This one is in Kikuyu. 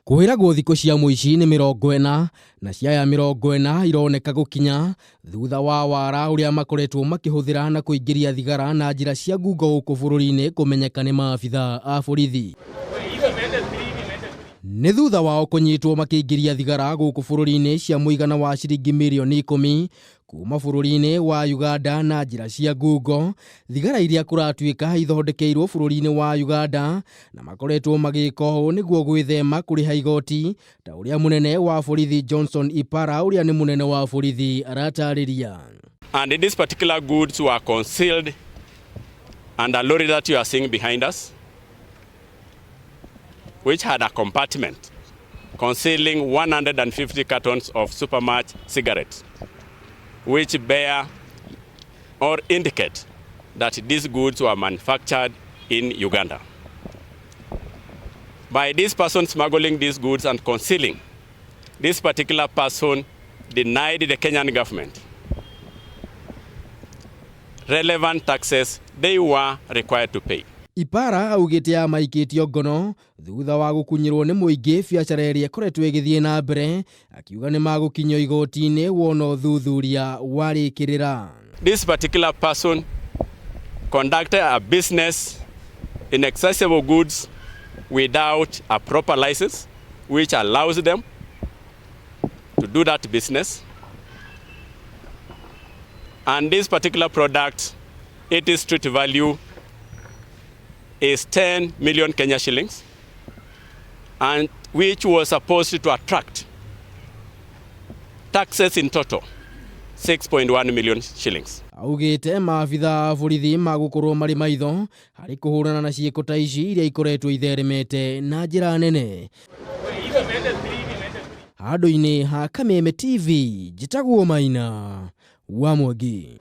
Kwĩragwo thikũ cia mũici nĩ 40 na ciaya 40 ironeka gũkinya thutha wa wara ũrĩa makoretwo makĩhũthĩra na kũingĩria thigara na njĩra cia ngungo gũkũ bũrũri-inĩ kũmenyeka nĩ maabitha a borithi. Nĩ thutha wao kũnyitwo makĩingĩria thigara gũkũ bũrũri-inĩ cia mũigana wa ciringi mirioni 10 kuma bũrũri-inĩ wa Uganda na njĩra cia ngungo, thigara iria kũratuĩka ithondekeirwo bũrũri-inĩ wa Uganda na makoretwo magĩka ũũ nĩguo gwĩthema kũrĩha igoti ta ũrĩa mũnene wa borithi Johnson Ipara ũrĩa nĩ mũnene wa borithi aratarĩria. And these particular goods were concealed under a lorry that you are seeing behind us, which had a compartment concealing 150 cartons of Supermatch cigarettes, which bear or indicate that these goods were manufactured in Uganda. By this person smuggling these goods and concealing, this particular person denied the Kenyan government relevant taxes they were required to pay. Ipara augĩte amaikĩtio ngono thutha wa gũkunyĩrwo nĩ mũingĩ biacara ĩrĩa ĩkoretwo ĩgĩthiĩ na mbere, akiuga nĩ magũkinyio igoti-inĩ wona ũthuthuria warĩkĩrĩra. This particular person conducted a business in accessible goods without a proper license, which allows them to do that business. And this particular product, its street value is 10 million Kenya shillings, and which was supposed to attract taxes in total 6.1 million shillings. Augĩte maabitha a borithi magũkorwo marĩ maitho harĩ kũhũrana na ciĩko ta ici iria ikoretwo itheremete na njĩra nene. Handũ-inĩ ha Kameme TV, njĩtagwo Maina wa Mwangi.